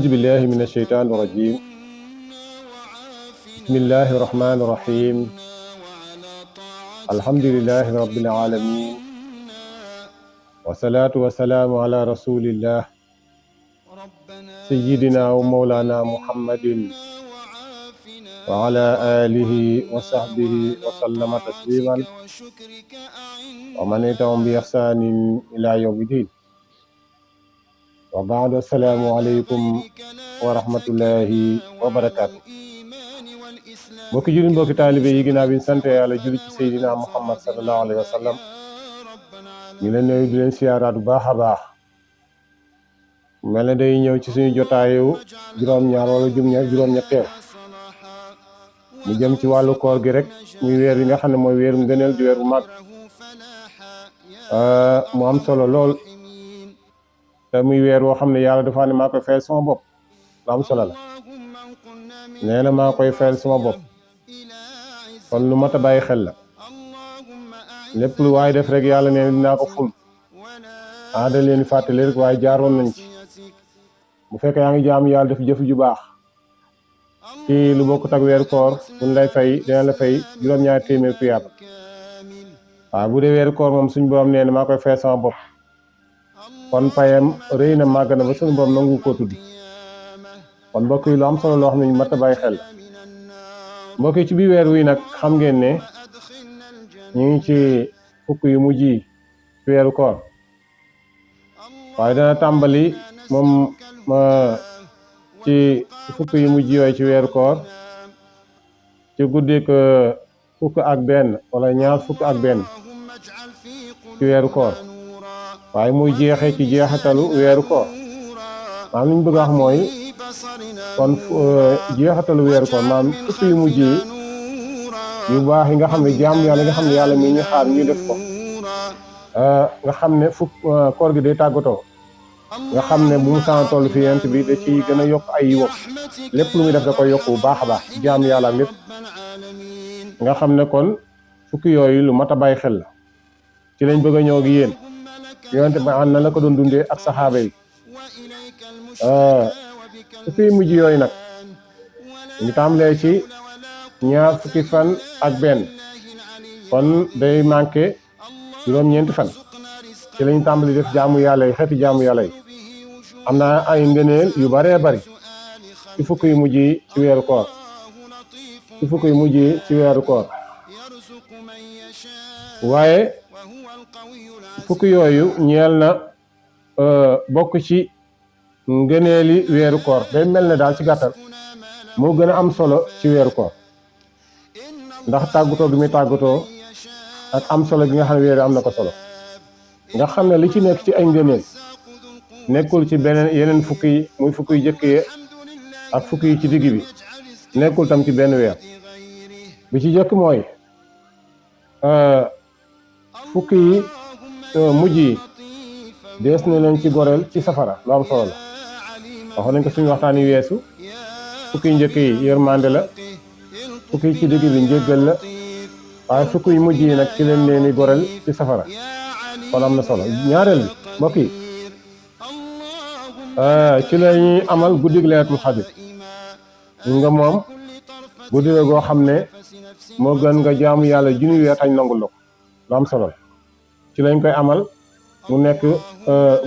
أعوذ بالله من الشيطان الرجيم بسم الله الرحمن الرحيم الحمد لله رب العالمين والصلاة والسلام على رسول الله سيدنا ومولانا محمد وعلى آله وصحبه وسلم تسليما ومن تبعهم بإحسان إلى يوم الدين وبعد السلام عليكم ورحمة الله وبركاته mbokki jullit mbokki taalibe yi ginnaaw bi ñu sant yàlla julli ci Seydina Muhammad sallallahu alayhi wa sallam ñu leen nuyu di leen siyaaraat bu baax a baax mel na day ñëw ci suñu jotaayu juróom-ñaar wala juróom-ñetteel mu jëm ci wàllu koor gi rek muy weer yi nga xam ne mooy weeru ngëneel di weer bu mag mu am solo lool te muy weer woo xam ne yàlla dafa ne maa koy fayal sama bopp lu am solo la nee na maa koy fayal sama bopp kon lu mat a bàyyi xel la lépp lu waaye def rek yàlla nee na dinaa ko ful da leen fàttali rek waaye jaaroon nañ ci bu fekkee yaa ngi jaamu yàlla def jëf ju baax ci lu bokkut ak weeru koor buñ lay fay dina la fay juróom-ñaari téeméer tuyaaba waaw bu dee weeru koor moom suñu borom nee na maa koy fay sama bopp kon payam rëy na màgg na ba suñu borom nangu koo tudd kon mbokk yi lu am solo loo xam ne ñu mat a bàyyi xel mbokk yi ci biir weer wi nag xam ngeen ne ñu ngi ci fukk yu mujj yi ci weeru koor waaye dana tàmbali moom ci fukk yu mujj yooyu ci weeru koor ci guddik fukk ak benn wala ñaar fukk ak benn ci weeru koor waaye muy jeexee ci jeexatalu weeru koor maanaam li ñu bëgg a wax mooy kon jeexatalu weeru koor maanaam fukk yu mujj yi yu baax yi nga xam ne jaam yàlla nga xam ne yàlla mi ñu xaar ñu def ko nga xam ne fukk koor gi day tàggatoo nga xam ne bu mu saan toll fi yent bi da ci gën a yokk ay yiwam lépp lu muy def da koy yokk bu baax a baax jaam yàlla lépp nga xam ne kon fukki yooyu lu mat a bàyyi xel la ci lañ bëgg a ñëw gi yéen yonent ba ànd na la ko doon dundee ak saxaaba yi fukki yu mujj yooyu nag ñu tàmbalee ci ñaar fukki fan ak benn kon day manqué juróom-ñeenti fan ci lañu tàmbali def jaamu yàlla yi xeeti jaamu yàlla yi am na ay ngëneel yu baree bari ci fukk yu mujj yi ci weeru koor waaye fukk yooyu ñeel na bokk ci ngëneeli weeru koor day mel ne daal ci gàttal moo gën a am solo ci weeru koor ndax tàggatoo gi muy tàggatoo ak am solo gi nga xam ne weeru am na ko solo nga xam ne li ci nekk ci ay ngëneel nekkul ci beneen yeneen fukk yi muy fukk yu jëkk yi ak fukk yi ci digg bi nekkul tam ci benn weer bi ci jëkk mooy fukk yi mujj yi dees na leen ci goreel ci safara lu am solo la waxoon nañ ko suñu waxtaan yi weesu fukk yu njëkk yi yërmande la fukk yi ci digg bi njéggal la waaye fukk yu mujj yi nag ci leen leen di goreel ci safara kon am na solo ñaareel bi mbokk yi ci la ñuy amal guddig laylatul xadr nga moom guddi la goo xam ne moo gën nga jaamu yàlla junni weer tañ nangul la ko lu am solo la ci lañ koy amal mu nekk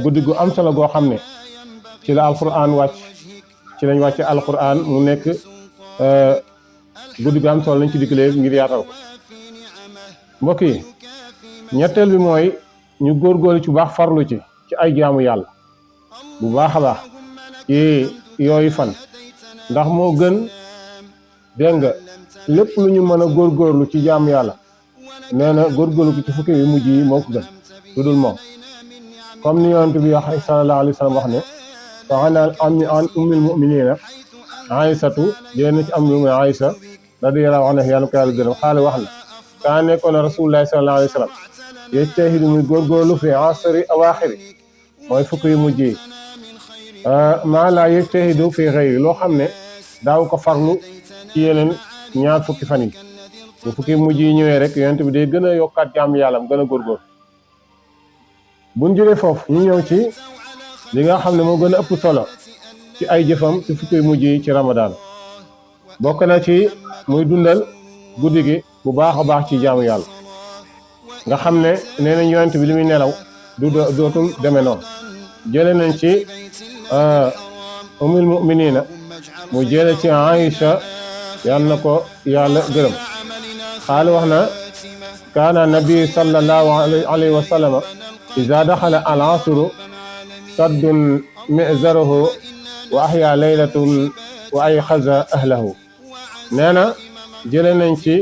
guddi gu am solo goo xam ne ci la alquran wàcc ci lañ wàcce alquran mu nekk guddi gu am solo lañ ci diggalee ngir yaatal ko mbokk yi ñetteel bi mooy ñu góorgóorlu ci baax farlu ci ay jaamu yàlla bu baax a baax ci yooyu fan ndax moo gën dégg nga lépp lu ñu mën a góorgóorlu ci jaamu yàlla nee na góorgóorlu ko ci fukki yu mujj yi moo ko gën lu dul moom comme ni yonent bi wax sallallahu alayhi wa sallam wax ne an ummul muminina Aysatu dina ci am lu muy Aysa radiyallahu anha yàlla ko yàlla gërëm xaale wax na kaa nekkoon na rasulullahi sallallahu alayhi wa sallam yejtahidu muy góorgóorlu fi asri awaaxiri mooy fukk yu mujj yi maa laa yejtahidu fi xëyri loo xam ne daaw ko farlu ci yeneen ñaar fukki fan yi bu fukki mujj yi ñëwee rek yonent bi day gën a yokkaat jaamu yàllam gën a góorgóorlu buñ jógee foofu ñu ñëw ci li nga xam ne moo gën a ëpp solo ci ay jëfam ci fukki mujj yi ci Ramadan bokk na ci muy dundal guddi gi bu baax a baax ci jaamu yàlla nga xam ne nee nañ yonent bi li muy nelaw dootul demee noonu jële nañ ci umul muminina mu jële ci Aïcha yal na ko yàlla gërëm xaali wax na kaana nabi sallallahu alayhi wa sallam iza daxala al asru saddun mizaruhu wa ahya laylatun wa ay xaza ahlahu nee na jële nañ ci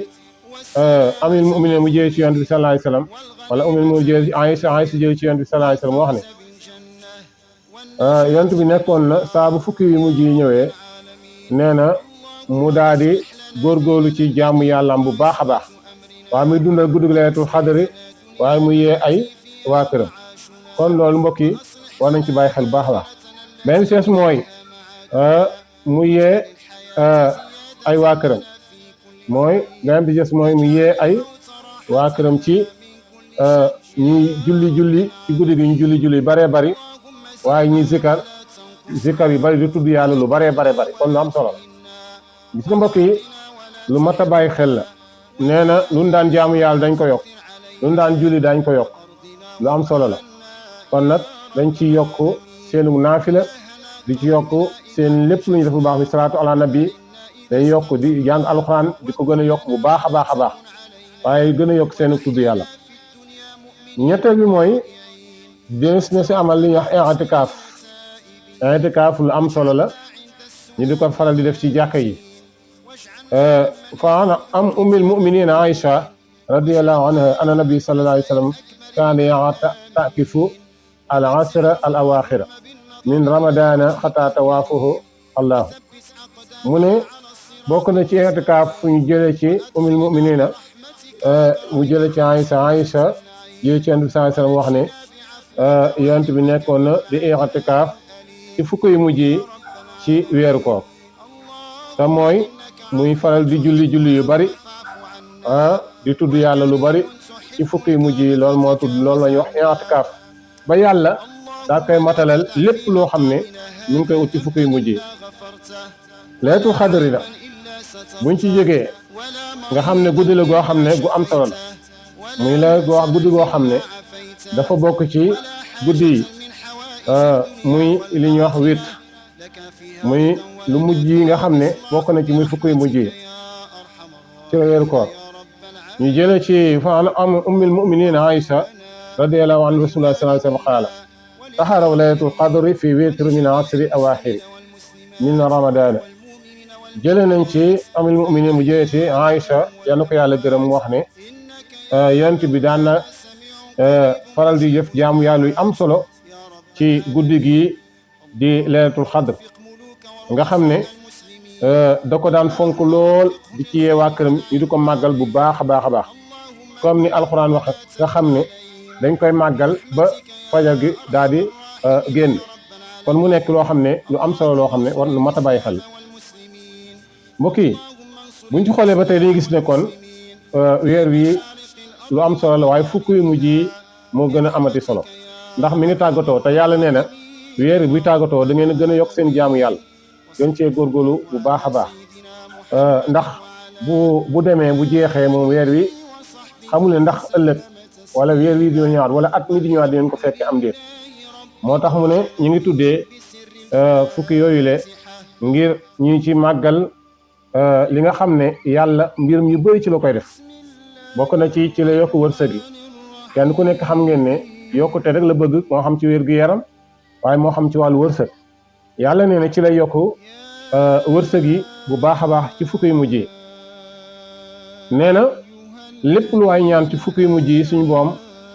amil muminin mu jële ci yonent bi sallallahu alayhi wa sallam wala umil mu jële ci Aïcha jële ci yonent bi sallallahu alayhi wa sallam wax ne yonent bi nekkoon na saa bu fukki yu mujj yi ñëwee nee na mu daal di góorgóorlu ci jaamu yàllaam bu baax a baax waaye muy dundal guddi laylatul xadri waaye mu yee ay waa këram kon loolu mbokk yi war nañ ci bàyyi xel baax a baax benn sees mooy mu yee ay waa këram mooy benn bi sees mooy mu yee ay waa këram ci ñuy julli ci guddi gi ñu julli baree bari waaye ñuy zikar yu bari di tudd yàlla lu baree bari kon lu am solo la gis nga mbokk yi lu mat a bàyyi xel la nee na lu ñu daan jaamu yàlla dañ ko yokk lu ñu daan julli dañ ko yokk lu am solo la kon nag dañ ci yokk seen naafila di ci yokk seen lépp lu ñu def lu baax bi salaatu ala nabi day yokk di jàng alxuraan di ko gën a yokk bu baax a baax a baax waaye gën a yokk seen tudd yàlla ñetteel bi mooy des na si amal li ñuy wax i'tikaaf lu am solo la ñu di ko faral di def ci jàkka yi fa am ummil muminina Aïcha radiyallahu anha anna nabi sallallahu alayhi wa sallam kaana ya'takifu al asra al awaxira min ramadana xataa tawaafahu allahu mu ne bokk na ci i'tikaaf fu ñu jëlee ci ummil muminina mu jëlee ci Aïcha jëlee ci Yonent bi sallallahu alayhi wa sallam wax ne yonent bi nekkoon na di i'tikaaf ci fukk yu mujj yi ci weeru koor te mooy muy faral di julli yu bari di tudd yàlla lu bari ci fukk yu mujj yi loolu moo tudd loolu la ñuy wax i'tikaaf ba yàlla daa koy matalal lépp loo xam ne ñu ngi koy ut ci fukk yu mujj yi laylatul xadri la buñ ci jógee nga xam ne guddi la goo xam ne gu am solo la muy la guddi goo xam ne dafa bokk ci guddi yi muy li ñuy wax wit muy lu mujj yi nga xam ne bokk na ci muy fukk yu mujj yi ci la weeru koor ñu jële ci fa am ummil muminina Aïcha radiyallahu anha rasulullah sallallahu alayhi wa sallam qaala taxaraw laylatul qadri fi witr min asri awaxiri min ramadana jële nañ ci amil muminin mu jële ci Aïcha yal na ko yàlla gërëm mu wax ne yonent bi daan na faral di jëf jaamu yàlla yu am solo ci guddi gi di laylatul xadr nga xam ne da ko daan fonk lool di ci yee waa këram ñu di ko màggal bu baax a baax a baax comme ni alxuraan wax nga xam ne dañ koy màggal ba fajar gi daal di génn kon mu nekk loo xam ne lu am solo loo xam ne war na mat a bàyyi xel mbokk yi buñ ci xoolee ba tey dañuy gis ne kon weer wi lu am solo la waaye fukk yu mujj yi moo gën a amati solo ndax mi ngi tàggatoo te yàlla nee na weer buy tàggatoo da ngeen a gën a yokk seen jaamu yàlla gën cee góorgóorlu bu baax a baax ndax bu demee bu jeexee moom weer wi xamul ne ndax ëllëg wala weer wi dina ñëwaat wala at mi di ñëwaat dinañ ko fekke am déet moo tax mu ne ñu ngi tuddee fukki yooyu le ngir ñu ci màggal li nga xam ne yàlla mbirum yu bëri ci la koy def bokk na ci la yokk wërsëg yi kenn ku nekk xam ngeen ne yokkute rek la bëgg moo xam ci wér gu yaram waaye moo xam ci wàllu wërsëg yàlla nee na ci lay yokk wërsëg yi bu baax a baax ci fukki yu mujj yi nee na lépp lu waay ñaan ci fukki yu mujj yi suñu boom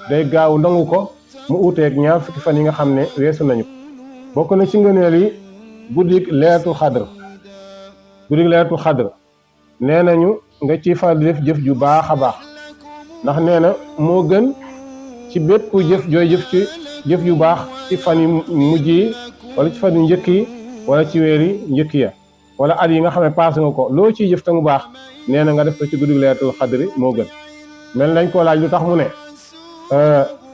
day gaaw nangu ko mu uuteeg ñaar fukki fan yi nga xam ne weesu nañu bokk na ci ngëneel yi guddik laylatul xadr nee nañu nga ci faral di def jëf ju baax a baax ndax nee na moo gën ci bépp jëf jooy jëf yu baax ci fan yu mujj yi wala ci fan yu njëkk yi wala ci weer yi njëkk ya wala at yi nga xam ne paase nga ko loo ciy jëf te mu baax nee na nga def ko ci guddi laylatul xadri moo gën mel nañ koo laaj lu tax mu ne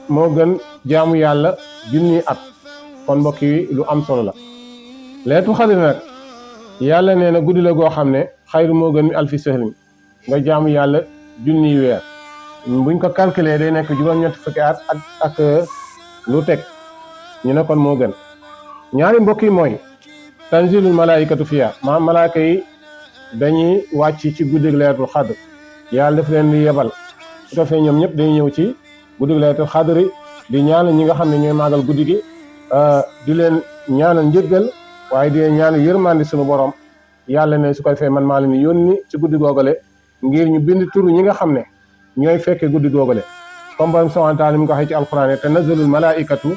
moo gën jaamu yàlla junni at kon mbokk yi lu am solo la laylatul xadri nag yàlla nee na guddi la goo xam ne xayru moo gën mi alfi sahrin nga jaamu yàlla junniy weer buñ ko calculé day nekk juróom-ñetti fukki at ak lu teg ñu ne kon moo gën ñaari mbokk yi mooy tanzilul malaikatu fiya maanaam malaaka yi dañuy wàcc ci guddig laylatul xadr yàlla daf leen di yebal su ko fee ñoom ñëpp dañuy ñëw ci guddig laylatul xadri di ñaanal ñi nga xam ne ñooy màggal guddi gi di leen ñaanal njëggal waaye di leen ñaanal yërmandi suñu borom yàlla ne su ko defee man maa leen yónni ci guddi googale ngir ñu bind turu ñi nga xam ne ñooy fekkee guddi googale comme borom subhaanahu wa taala mi ko waxee ci alquran tanazzalul malaikatu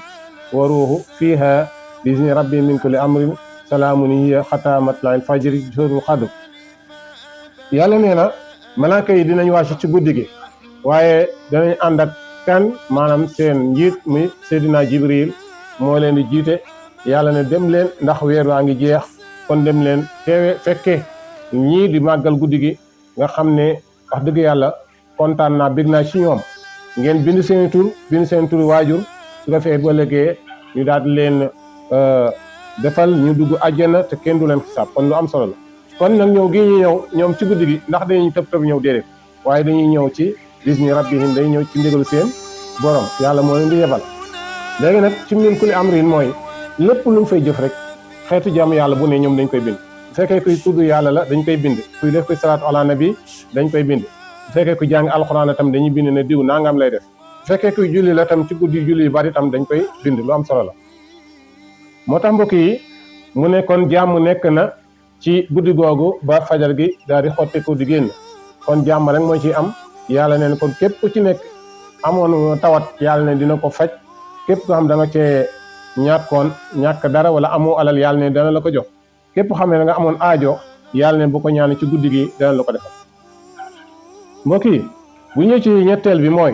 wa ruuhu fiha bi izni rabbi min kulli amrin salaamun hiya xataa matla'il fajri suratul xadr yàlla nee na malaaka yi dinañ wàcc ci guddi gi waaye danañ ànd ak kan maanaam seen njiit muy Seydina Jibril moo leen di jiite yàlla ne dem leen ndax weer waa ngi jeex kon dem leen teewe fekke ñii di màggal guddi gi nga xam ne wax dëgg yàlla kontaan naa bég naa ci ñoom ngeen bind seen tur waajur su ko fee ba léegi ñu daal di leen defal ñu dugg àjjana te kenn du leen xisaab kon lu am solo la kon nag ñëw gi ñu ñëw ñoom ci guddi gi ndax dañuy tëb ñëw déedéet waaye dañuy ñëw ci bizni rabbihim dañuy ñëw ci ndigalu seen borom yàlla moo leen di yebal léegi nag ci min kulli amrin mooy lépp lu mu fay jëf rek xeetu jàmm yàlla bu ne ñoom dañ koy bind bu fekkee kuy tudd yàlla la dañ koy bind kuy def koy salaatu ala nabi dañ koy bind bu fekkee kuy jàng alxuraan la tam dañuy bind ne diw nangam lay def bu fekkee kuy julli la tam ci guddi julli yu bari tam dañ koy bind lu am solo la moo tax mbokk yi mu ne kon jàmm nekk na ci guddi googu ba fajar gi daal di xotteeku di génn kon jàmm rek moo ciy am yàlla neen kon képp ku ci nekk amoon tawat yàlla ne dina ko faj képp ko xam da nga cee ñàkk dara wala amoo alal yàlla ne dana la ko jox képp xam ne da nga amoon aajo yàlla ne bu ko ñaan ci guddi gi dana la ko defal mbokk yi bu ñëw ci ñetteel bi mooy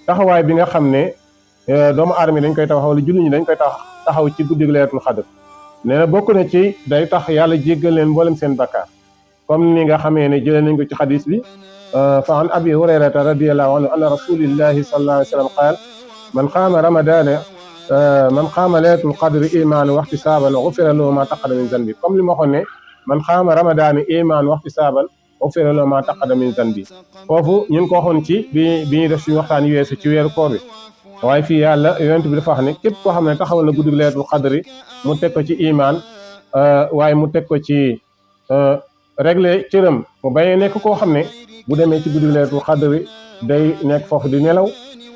taxawaay bi nga xam ne doomu aadama yi dañ koy taxaw wala julli ñi dañ koy taxaw ci guddi gi laylatul xadr nee na bokk na ci day tax yàlla jéggal leen mboolem seen bakkaar comme ni nga xamee ne jëlee nañ ko ci xadis bi fa an abi hurayrata radiallahu anhu anna rasulillahi sallallahu alayhi wa sallam qaal man qaama laylatul qadri iman wa ihtisaban ghufira lahu ma taqaddama min zanbi comme li ma waxoon ne man qaama ramadaani iman wa ihtisaban ghufira lahu ma taqaddama min zanbi foofu ñu ngi ko waxoon ci bi ñuy def suñu waxtaan yu weesu ci weeru koor bi waaye fii yàlla yonent bi dafa wax ne képp koo xam ne taxawal na guddi laylatul qadri mu teg ko ci iman waaye mu teg ko ci réglé cëram mu bañee nekk koo xam ne bu demee ci guddi laylatul qadri day nekk foofu di nelaw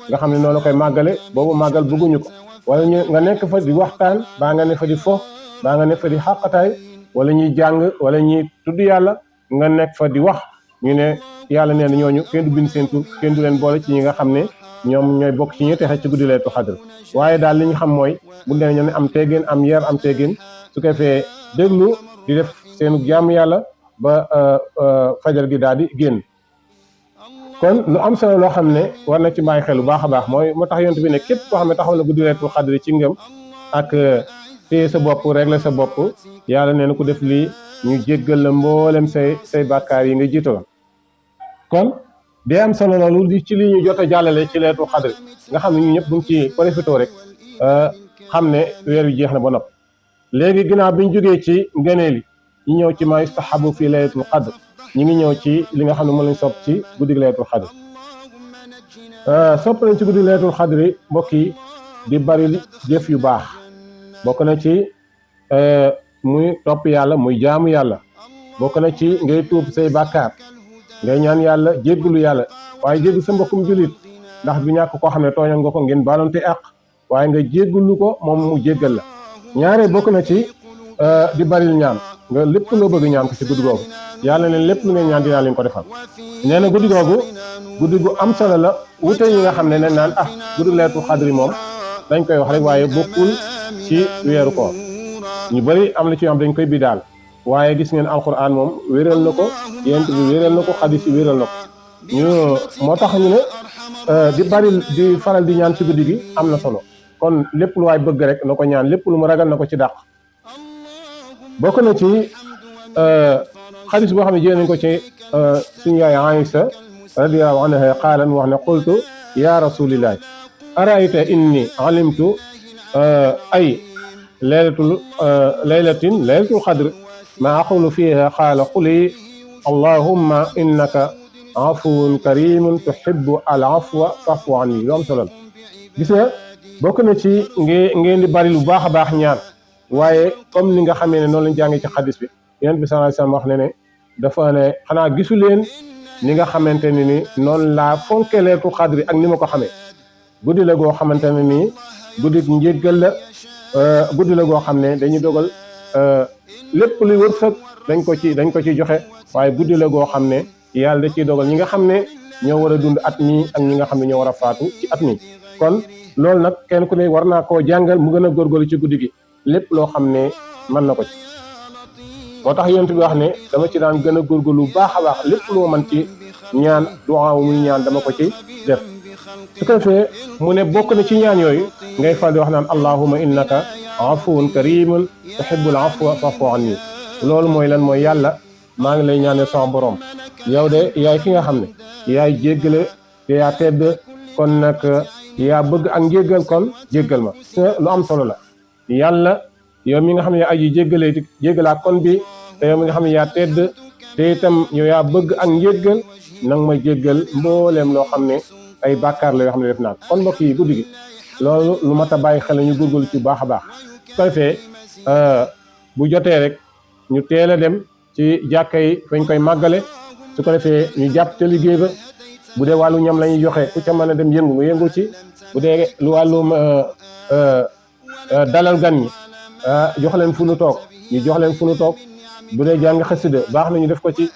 nga xam ne noonu la koy màggale boobu màggal bëgguñu ko wala nga nekk fa di waxtaan baa nga ne fa di fo baa nga nekk fa di xàqataay wala ñuy jàng wala ñuy tudd yàlla nga nekk fa di wax ñu ne yàlla nee na ñooñu kenn du bind seen tur kenn du leen boole ci ñi nga xam ne ñoom ñooy bokk ci ñi texe ci guddi laylatul qadr waaye daal li ñu xam mooy bu demee ñoo ne am teggin am yar am teggin su ko fee déglu di def seenu jaamu yàlla ba fajar gi daal di génn kon lu am solo loo xam ne war na ci bàyyi xel bu baax a baax mooy moo tax yonent bi ne képp koo xam ne taxaw na guddi laylatul qadr ci ngëm ak téye sa bopp régler sa bopp yàlla nee na ku def lii ñu jéggal la mboolem say bàkkaar yi nga jiitoon kon day am solo loolu di ci li ñu jot a jàllale ci laylatul qadr nga xam ne ñu ñëpp buñ ci profité rek xam ne weer wi jeex na ba nopp léegi ginnaaw bi ñu jógee ci ngëneel yi ñu ñëw ci ma yustahabu fii laylatul qadr ñi ngi ñëw ci li nga xam ne moo lañ sopp ci guddi laylatul qadr sopp nañ ci guddi laylatul qadr mbokk yi di bari jëf yu baax bokk na ci muy topp yàlla muy jaamu yàlla bokk na ci ngay tuub say bàkkaar ngay ñaan yàlla jéggalu yàlla waaye jéggal sa mbokkum julit ndax du ñàkk koo xam ne tooñal nga ko ngeen baalonte àq waaye nga jéggalu ko moom mu jéggal la ñaare bokk na ci di baril ñaan nga lépp loo bëgg ñaan ko ci guddi googu yàlla ne lépp lu ngeen ñaan dinaa leen ko defal nee na guddi googu guddi gu am solo la wute yi nga xam ne nen naan guddi laylatul qadri moom dañ koy wax rek waaye bokkul ci weeru koor ñu bëri am na ci yoo xam dañ koy bidaal waaye gis ngeen alquran moom wéral na ko yent bi wéral na ko xadis yi wéral na ko ñu moo tax ñu ne di bari di faral di ñaan ci guddi gi am na solo kon lépp lu waay bëgg rek na ko ñaan lépp lu mu ragal na ko ci dàq bokk na ci xadis boo xam ne jëlee nañ ko ci suñu yaay Aïsa radiyallahu anha qaalan wax ne qultu ya rasulillahi araayta inni alimtu ay laylatul qadr ma aqulu fiha qaala quli allahumma innaka afuwun karimun tuhibbu al afwa fa'fu anni. lu am solo la gis nga bokk na ci ngeen di bari lu baax a baax ñaan waaye comme ni nga xamee ne noonu lañ jàngee ci xadis bi yonent bi sallallahu alayhi wasallam wax ne dafa ne xanaa gisu leen ni nga xamante ne ni noonu laa fonke laylatul qadr ak ni ma ko xamee guddi la goo xamante ne nii guddi njéggal la guddi la goo xam ne dañuy dogal lépp luy wërsëg dañ ko ci joxe waaye guddi la goo xam ne yàlla da ciy dogal ñi nga xam ne ñoo war a dund at mi ak ñi nga xam ne ñoo war a faatu ci at mi kon loolu nag kenn ku ne war naa koo jàngal mu gën a góorgóorlu ci guddi gi lépp loo xam ne mën na ko ci moo tax yonent bi wax ne dama ci daan gën a góorgóorlu baax a baax lépp lu ma mën ci ñaan duwaa muy ñaan dama ko ci def su ko defee mu ne bokk na ci ñaan yooyu ngay fal di wax naan allahumma innaka afuwun karimun tuhibbul afwa fa'fu anni loolu mooy lan mooy yàlla maa ngi lay ñaanal sama borom yow de yaay ki nga xam ne yaay jéggale te yaa tedd kon nag yaa bëgg ak njéggal kon jéggal ma lu am solo la yàlla yow mi nga xam ne yaa aji jéggalaa kon bi te yow mi nga xam ne yaa tedd te itam yow yaa bëgg ak njéggal nang ma jéggal mbooleem loo xam ne ay bàkkaar la yoo xam ne def naa kon mbokk yi guddi gi loolu lu mat a bàyyi xel ñu góorgóorlu ci baax a baax su ko defee bu jotee rek ñu teel a dem ci jàkka yi fañ koy màggale su ko defee ñu jàpp te liggéey ba bu dee wàllu ñam la ñuy joxe ku ca mën a dem yëngu nga yëngu ci bu dee lu wàllum dalal gan ñi jox leen fu nu toog ñu jox leen fu nu toog bu dee jàng xasida baax na ñu def ko ci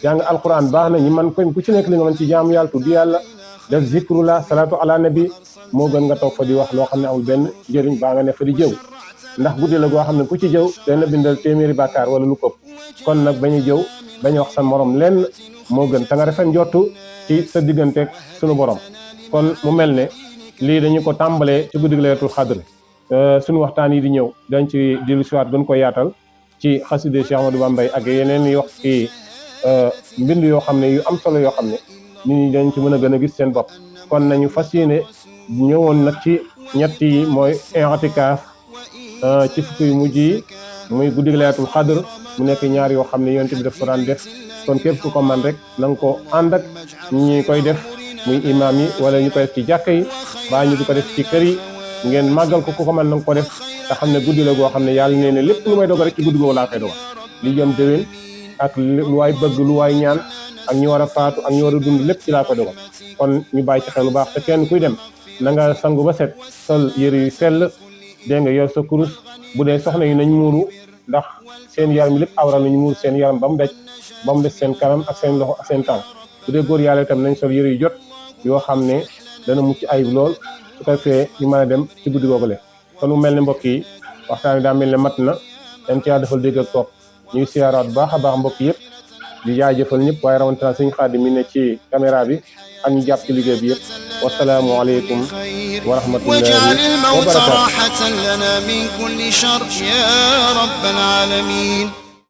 jàng alquran baax na ñu man ko ku ci nekk li nga mën ci jaamu yàlla tudd yàlla def zikrullah salaatu ala nabi moo gën nga toog fa di wax loo xam ne amul benn njëriñ baa nga ne fa di jëw ndax guddi la goo xam ne ku ci jëw dana bindal téeméeri bàkkaar wala lu këpp kon nag bañu jëw bañ wax sa morom lenn moo gën te nga rafet njottu ci sa digganteeg sunu borom kon mu mel ne lii dañu ko tàmbalee ci guddi laylatul xadr suñu waxtaan yi di ñëw dañ ci dellu siwaat gën ko yaatal ci xaside Cheikh Ahmadou Bamba ak yeneen yi wax ci mbind yoo xam ne yu am solo yoo xam ne nit ñi dañ ci mën a gën a gis seen bopp kon nañu fas yéene ñëwoon nag ci ñett yi mooy i'tikaaf ci fukki yu mujj yi muy guddi laylatul xadr mu nekk ñaar yoo xam ne yonent bi daf ko daan def kon képp ku ko man rek na nga ko ànd ak ñi koy def muy imaam yi wala ñu koy def ci jàkka yi baa ñu di ko def ci kër yi ngeen màggal ko ku ko man na nga ko def te xam ne guddi la goo xam ne yàlla nee ne lépp lu may dogal rek ci guddi googu laa koy dogal li jëm déwén ak lu waay bëgg lu waay ñaan ak ñu war a faatu ak ñu war a dund lépp ci laa koy dogal kon ñu bàyyi ci xel lu baax te kenn kuy dem na nga sangu ba set sol yëre yu sell dégg nga yor sa kurus bu dee soxna yi nañ muuru ndax seen yaram yi lépp awra nañ muuru seen yaram ba mu daj ba mu des seen kanam ak seen loxo ak seen tànk bu dee góor yàlla itam nañ sol yëre yu jot yoo xam ne dana mucc ayib lool su ko fee ñu mën a dem ci guddi googule kon mu mel ne mbokk yi waxtaan wi daa mel ne mat na dañ caa defal dégg ak topp ñuy siyaaraat bu baax a baax mbokk yëpp di jaajëfal ñëpp waaye rawatina suñu Xaadim mi ne ci caméra bi ak ñu jàpp ci liggéey bi yëpp wasalaamu aleykum wa rahmatullahi واجعل الموت wa barakaatu راحة لنا من كل شر يا رب العالمين